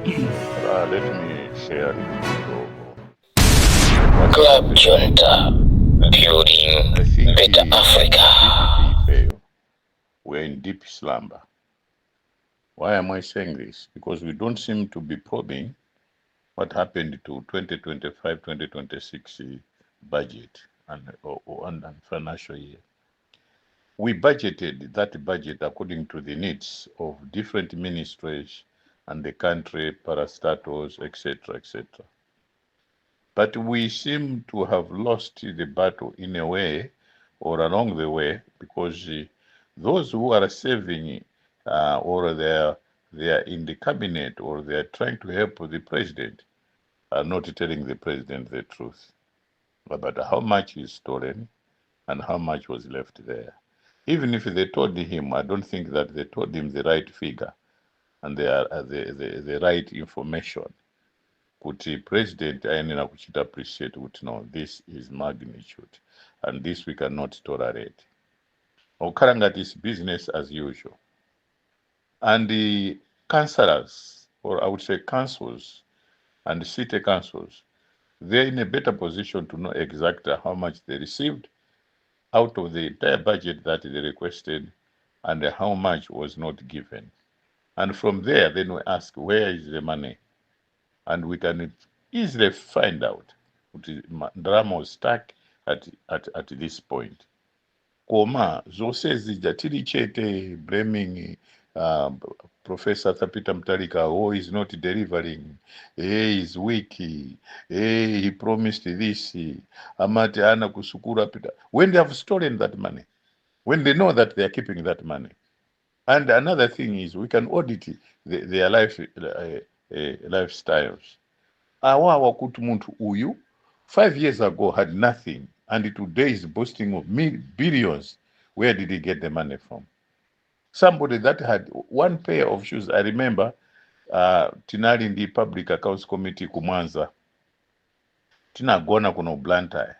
Let me share a little bit of what Club happened. Junta, building I think better Africa. DPP fail. We're in deep slumber. Why am I saying this? Because we don't seem to be probing what happened to 2025 2026 budget and financial year. We budgeted that budget according to the needs of different ministries and the country, parastatals, etc., etc. But we seem to have lost the battle in a way or along the way because those who are serving or they are in the cabinet or they are trying to help the president are not telling the president the truth about how much is stolen and how much was left there. Even if they told him, I don't think that they told him the right figure and the right information. Kuti president ayenera kuchita appreciate kuti no, this is magnitude and this we cannot tolerate. Okhala ngati is business as usual. And the councillors, or I would say councils and city councils, they're in a better position to know exactly how much they received out of the entire budget that they requested and how much was not given. And from there, then we ask, where is the money? And we can easily find out kuti ndalama was stuck at this point. Koma zonse zija tili chete, blaming Professor Peter Mutharika, oh, is not delivering, hey, is weak, hey, he promised this, amati ana kusukulu apita. When they have stolen that money, when they know that they are keeping that money. And another thing is we can audit their lifestyles. Awawa kuti munthu uyu 5 years ago had nothing and today is boasting of billions. Where did he get the money from? Somebody that had one pair of shoes. I remember tinali ndi Public Accounts Committee kumwanza, tinagona kuno Blantyre,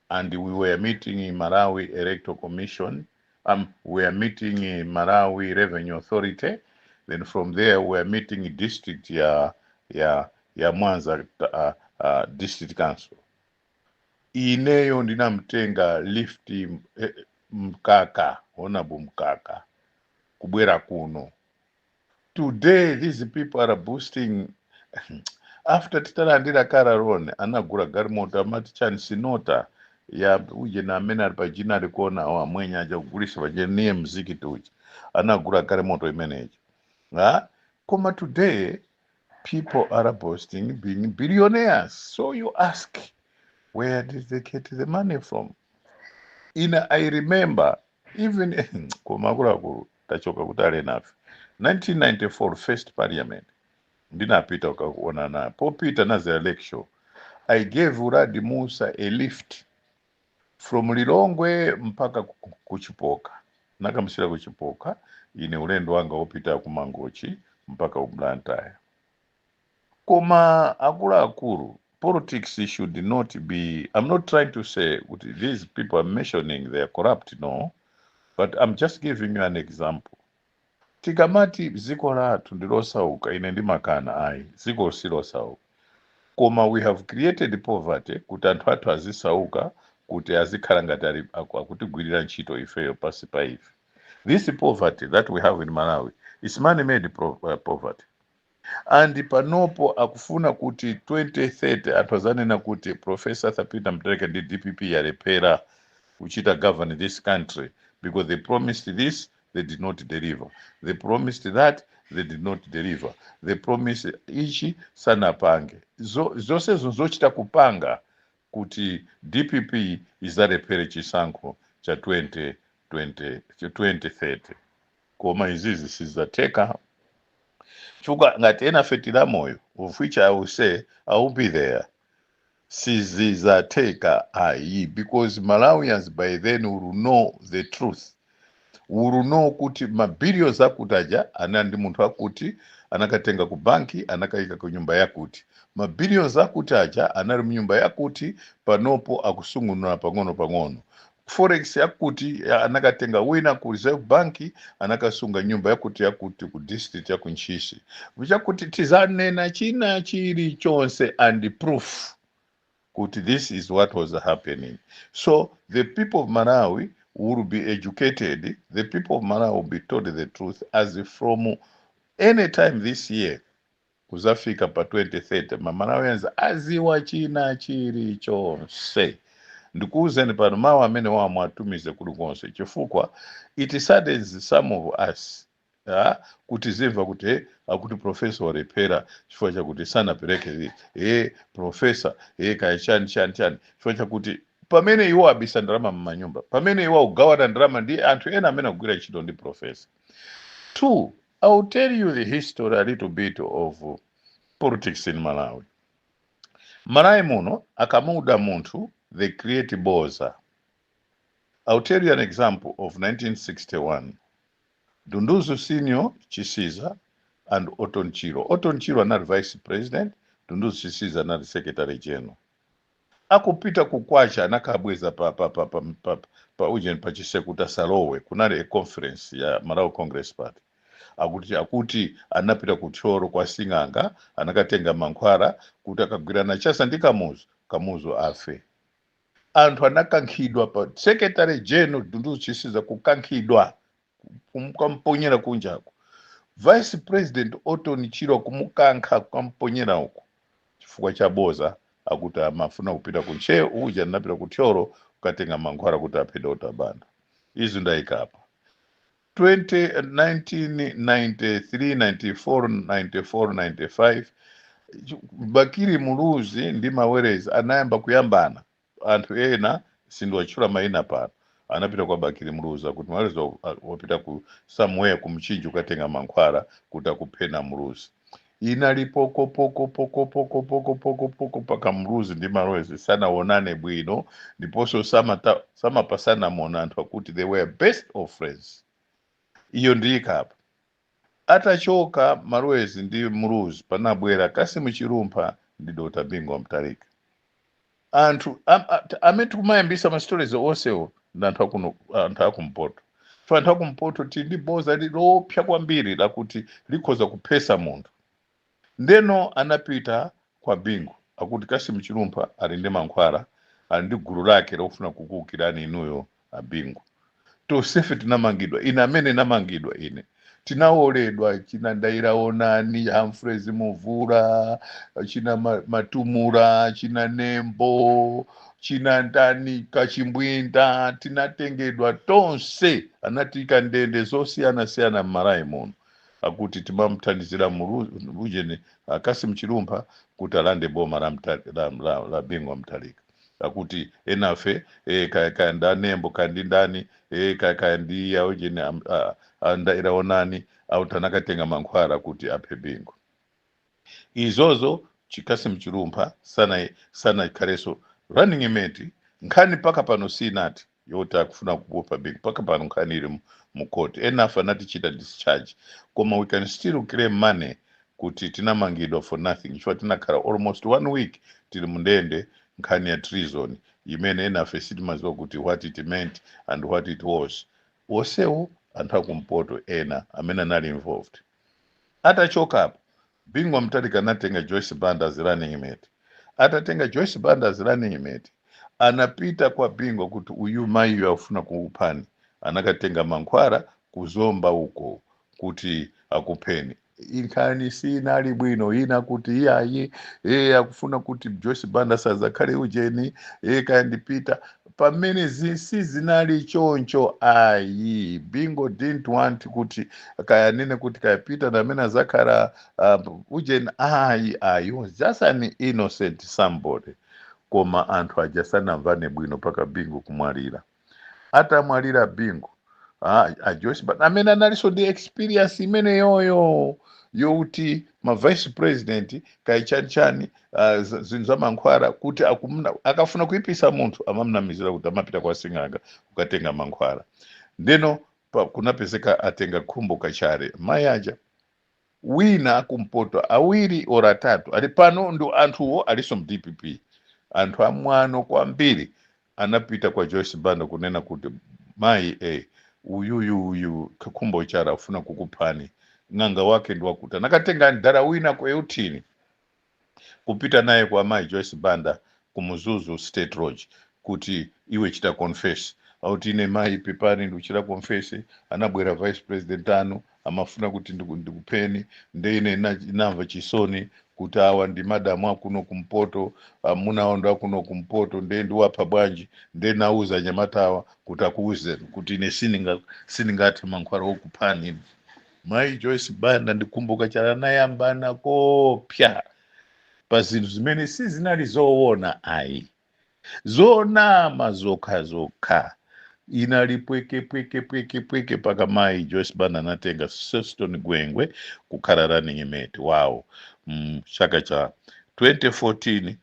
and we were meeting in Malawi Electoral Commission, we were meeting in Malawi Revenue Authority, then from there we were meeting district ya Mwanza, District Council. Ineyo ndinamtenga lift Mkaka, Honorable Mkaka, kubwera kuno. Today these people are boasting after titalandira car loan, anagula galimoto amati chani, Sinota ya uje na amene ali pa jina alikuona awo amwenye aja kugulisa paje niye mzikiti uja, anagula galimoto imeneyi, ha? Koma today people are boasting being billionaires. So you ask, where did they get the money from? Ina I remember even, koma akuluakulu, tachoka kutali nafe. 1994 first parliament ndinapita ukakuona naye popita naza lecture. I gave Uladi Musa a lift from Lilongwe mpaka kuchipoka, nakamusira kuchipoka, ine ulendo wanga wopita kumangochi mpaka ku Blantyre. Koma akuluakulu, politics should not be, I'm not trying to say kuti these people are mentioning they are corrupt, no, but I'm just giving you an example. Tikamati dziko lathu ndilosauka, ine ndimakana, ayi, dziko silosauka, koma we have created poverty kuti anthu athu azisauka, kuti azikhala ngati akutigwirira ntchito ifeyo pasi pa ife. This poverty that we have in Malawi is man made poverty. And panopo akufuna kuti 2030 anthu azanena kuti Professor Arthur Peter Mutharika ndi DPP yalephera kuchita govern this country because they promised this, they did not deliver, they promised that, they did not deliver, they promised ichi, sanapange. Zonsezo zochita kupanga kuti DPP izalephere chisankho cha 2020, cha 2030. Koma izizi sizateka chifukwa ngati ena fetira moyo, of which I will say I will be there, sizizateka ayi, because Malawians by then will know the truth, will know kuti mabillions akuti aja ana ndi munthu akuti anakatenga ku banki, anakayika ku nyumba yakuti, mabillions akuti aja anali munyumba yakuti, panopo akusungunula pang'ono pang'ono. Forex yakuti anakatenga wina ku Reserve Bank, anakasunga nyumba yakuti yakuti ku district ya kuNtchisi, chakuti tizanena china chilichonse and proof kuti this is what was happening. So the people of Malawi will be educated, the people of Malawi will be told the truth as from any time this year kuzafika pa 2030. MaMalawians aziwa china chilichonse. Ndikuwuzeni pano, mawu amene wamwe atumize kulikonse, chifukwa it saddens some of us kuti zimva kuti akuti professor walephera chifukwa chakuti sanapereke, professor kaya chani chani chani, chifukwa chakuti pamene iwo abisa ndalama m'manyumba, pamene iwo akugawana ndalama ndi anthu ena amene akugwira ntchito ndi professor. Two, I will tell you the history a little bit of politics in Malawi. Malawi muno akamuda munthu, they create boza. I'll tell you an example of 1961. Dunduzu Senior Chisiza and Orton Chirwa. Orton Chirwa anali vice president, Dunduzu Chisiza anali secretary general. Akupita kukwacha, anakabweza pa ujeni, pa Chisekuta Salowe, kunali a conference ya Malawi Congress Party. Akuti anapita kuThyolo kwa sing'anga, anakatenga mankhwala kuti akagwirana chasa ndi Kamuzu, Kamuzu afe. Anthu anakankhidwa pa secretary general Dunduzu Chisiza, kukankhidwa kumponyera kunjako. Vice President Orton Chirwa kumukankha, kukamponyera uko, chifukwa cha boza, akuti amafuna kupita kuntcheu uja, anapita kuThyolo kukatenga mankhwala kuti aphe Dr. Banda. Izi ndayikapa 20 1993, 94, 94, 95. Bakili Muluzi ndi Mawerezi anayamba kuyambana. Anthu ena, sindiwatchula mayina pano, anapita kwa Bakili Muluzi kuti Mawerezi wapita ku somewhere ku Mchinji kukatenga mankhwala kuti akuphena Muluzi. Inali poko poko poko poko poko poko poko paka Muluzi ndi Mawerezi sanaonane bwino, ndiponso samapasana mona. Anthu akuti they were best of friends. Iyo ndiyikapa. Atachoka Malwezi ndi Muluzi, panabwera Kasimu Chilumpha ndi Dr. Bingu Mutharika. Anthu amene tikumayambisa ma stories onsewo ndi anthu akuno, anthu akumpoto. So anthu akumpoto tili ndi boza lopsa kwambiri lakuti likhoza kuphesa munthu. Ndeno anapita kwa Bingu, akuti Kasimu Chilumpha ali ndi mankhwala, ali ndi gulu lake lofuna kukuwukirani inuyo a Bingu. Tonsefe tinamangidwa. Ine amene namangidwa ine, tinawoledwa china Ndairaonani, Humphreys Muvula, china Matumura, china Nembo, china ndani, Kachimbwinda. Tinatengedwa tonse, anatika ndende zosiyana-siyana m'Malawi muno, akuti timamuthandizira ujeni Kasim Chilumpha kuti alande boma la Bingu wa Mutharika. Akuti enafe kaya ndanembo, kaya ndi ndani, kaya ndi aujeni Ndairaonani, auti anakatenga mankhwala kuti aphe Bingu. Izozo chiKasim Chilumpha sana ikhalenso running mate. Nkhani paka pano sinati yoti akufuna kupha Bingu. Paka pano nkhani ili mu court. Enafe anatichita discharge, koma we can still claim money kuti tinamangidwa for nothing, chifukwa tinakhala almost one week tili mundende, nkhani ya treason imene enafe sitimaziwa kuti what it meant and what it was. Onsewo anthu akumpoto ena amene anali involved. Atachokapo Bingu Mutharika, anatenga Joyce Banda as running mate. Atatenga Joyce Banda as running mate, anapita kwa Bingu kuti uyu mayiyo akufuna kukuphani, anakatenga mankhwala kuzomba uko kuti akupheni. Nkhani sinali bwino. Ina kuti iyayi, akufuna kuti Joyce Banda sazakhale ujeni, kaya ndipita pamene sizinali choncho ayi. Bingu didn't want kuti kaya nene kuti kaya Peter namene azakhala ujeni ayi ayi. He was just an innocent somebody, koma anthu aja sanamvane bwino paka Bingu kumwalira. Atamwalira Bingu, a Joyce Banda amene analinso ndi experience imeneyoyo yokuti ma vice president kaichanichani, zinthu za mankhwala kuti akafuna kuipisa munthu amamnamizira kuti amapita kwa sing'anga kukatenga mankhwala. Ndeno kunapezeka atenga Khumbo Kachale, mayi aja wina akumpoto, awiri or atatu ali pano, ndi anthuwo alinso mu DPP, anthu amwano kwambiri. Anapita kwa Joyce Banda kunena kuti, "Mayi, uyuyu uyu Khumbo Chara afuna kukuphani, ng'anga wake ndi wakuti." Anakatenga mdala wina ku Euthini kupita naye kwa mayi Joyce Banda ku Mzuzu State Lodge kuti, "Iwe chita confess." Auti, "Ine mayi, pepani, ndikuchita confess. Anabwera vice president anu, amafuna kuti ndikupheni. Nde ine namva chisoni kuti awa ndi madamu akuno kumpoto, amuna awo ndi akuno kumpoto, nde ndiwapha bwanji? Nde nauza anyamatawa kuti akuwuzeni kuti ine sindingathe mankhwala okuphani." Mayi Joyce Banda ndikumbuka chala anayambana kopya pa zinthu zimene sizinali zoona ayi, zonama zokha zokha. Inali pweke pweke pweke pweke paka mayi Joyce Banda anatenga Seston Gwengwe kukhala running mate wawo mchaka cha 2014,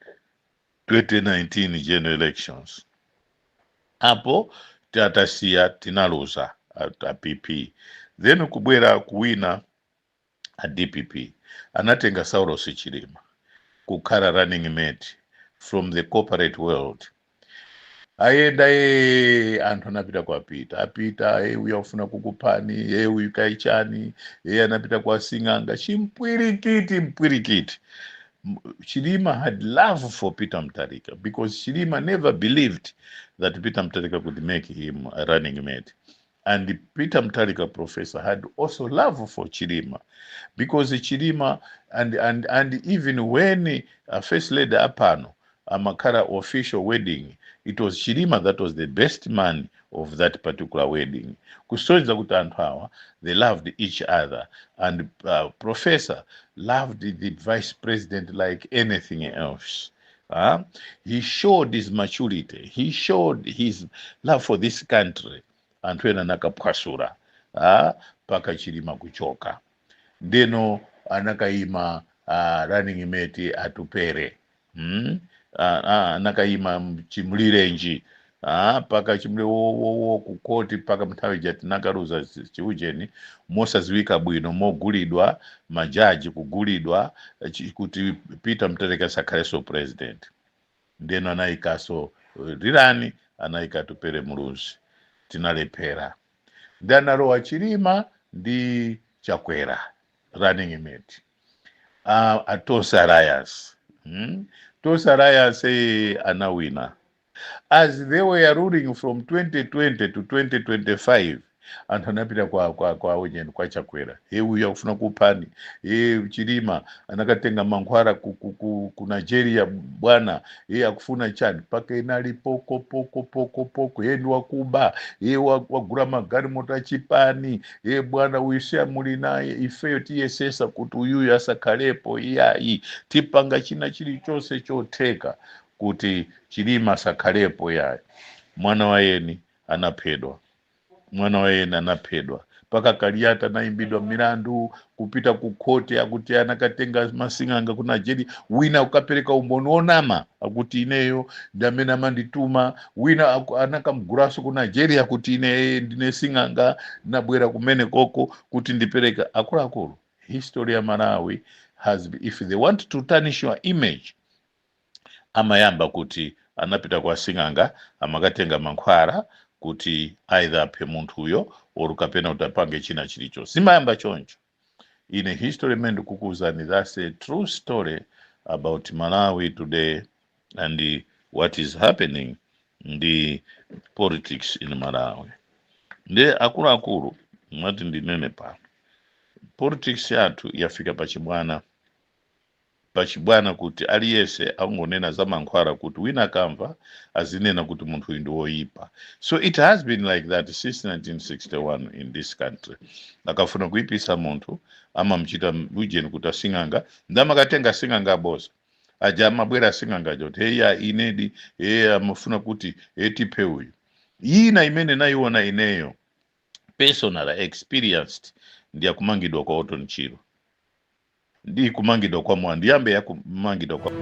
2019 general elections. Apo tatasiya, tinaluza a PP, then kubwera kuwina a DPP. Anatenga Saulos Chilima kukhala running mate from the corporate world. Ayenda ye, anthu anapita kwa Peter, apita e, uyu afuna kukuphani e, uyu kaichani e, anapita kwa sing'anga, chimpwirikiti mpwirikiti. Chilima had love for Peter Mutharika because Chilima never believed that Peter Mutharika could make him a running mate. And Peter Mutharika, professor, had also love for Chilima because Chilima and even when First Lady apano amakhala official wedding, it was Chilima that was the best man of that particular wedding. Kusonyeza kuti anthu awa, they loved each other, and professor loved the vice president like anything else. He showed his maturity. He showed his love for this country. Anthu ena anakaphwasula paka Chilima kuchoka. Ndeno anakayima running mate Atupere, Anakayima Chimulirenji, paka chimule wowowo kukoti, paka nthawi ija tinakaluza chiujeni mosaziwika bwino, mogulidwa majaji, kugulidwa kuti Peter Mutharika sakhalenso president. Ndeno anayikaso rirani, anayika Atupele Muluzi, tinalephera. Ndi analowa Chilima ndi Chakwera running mate, a Tonse Alliance, Tonse Alliance anawina. As they were ruling from 2020 to 2025, anthu anapita kwa ujeni, kwa Chakwera, "He, uyu akufuna kuphani. He, Chilima anakatenga mankhwala ku Nigeria bwana. He, akufuna chani?" Paka inali poko poko poko poko. "He, ndi wakuba. He, wagula magalimoto achipani. He, bwana uyu siya muli naye. Ifeyo tiyesesa kuti uyuyu asakhalepo. Iyayi, tipanga china chilichonse chotheka kuti Chilima asakhalepo." Yayi, mwana wa yeni anaphedwa, mwana wa yeni anaphedwa. Paka Kaliati anayimbidwa milandu kupita ku khoti, akuti anakatenga masing'anga ku Nigeria. Wina kukapereka umboni wonama, akuti ineyo ndi amene amandituma. Wina anakamgulaso ku Nigeria kuti ine ndine sing'anga, nabwera kumene koko kuti ndipereka. Akuluakulu, history ya Malawi has, if they want to tarnish your image, amayamba kuti anapita kwa sing'anga, amakatenga mankhwala kuti either aphe munthuyo or kapena kuti apange china chilichonse. Zimayamba choncho. Ine history imene ndikukuwuzani, that's a true story about Malawi today and what is happening ndi politics in Malawi. Ndi akuluakulu, mwati ndinene pano, politics yathu yafika pachibwana, pachibwana, kuti aliyense angonena za mankhwala kuti wina akamva azinena kuti munthu uyu ndi woyipa. So it has been like that since 1961 in this country. Akafuna kuyipisa munthu, amamuchita ujeni kuti asing'anga, ndi amakatenga asing'anga aboza aja. Amabwera asing'anga aja kuti, "Heya, inedi, hey, amafuna kuti tiphe uyu." Ina imene nayiona ineyo personal experienced ndi yakumangidwa kwa Orton Chirwa, ndi kumangidwa kwa Mwa ndiyambe yakumangidwa kwa